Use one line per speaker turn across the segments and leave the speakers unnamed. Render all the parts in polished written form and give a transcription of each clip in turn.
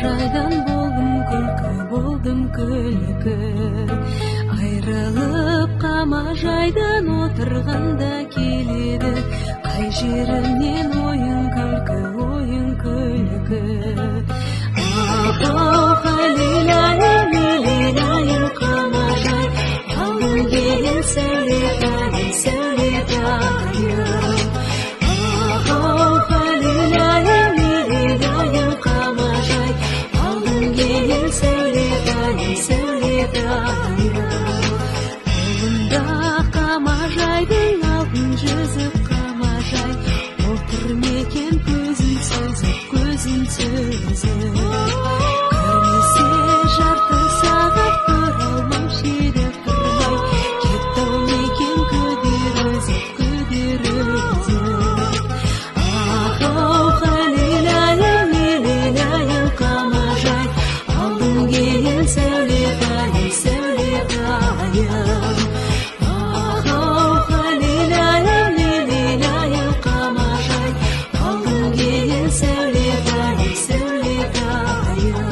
Қамажайдан болдым күлкі, болдым күлкі. Айрылып Қамажайдан отырғанда келеді, қай жерімнен ойын күлкі, ойын күлкі. Ах-ау, Халил-айым, Лелил-айым, Қамажай, алдың кейін Сәулет-айым, Сәулет-айым. Ах-ау, Халил-айым, Лелил-айым, Қамажай, алдың кейін Сәулет-айым, Сәулет-айым. Қолында Қамажайдың алтын жүзік, Қамажай, отыр мекен көзін сүзіп, көзін сүзіп. Көрмесе жарты сағат көре алмаушы еді тұрмай, кетті-ау мекен күдер үзіп, күдер үзіп. Ах-ау, Халил-айым, Лелил-айым, Қамажай, алдың кейін Сәулет-айым, Сәулет-айым. Ах-ау, Халил-айым, Лелил-айым, Қамажай, алдың кейін Сәулет-айым, Сәулет-айым.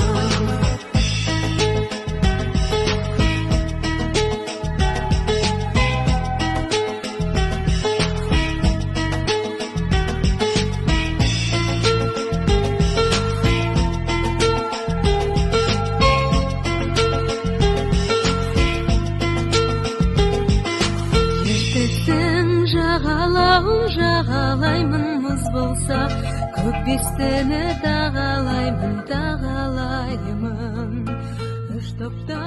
Ертістің жағалауын жағалаймын мұз болса, көк бестіні тағалаймын, тағалаймын. Үш топтан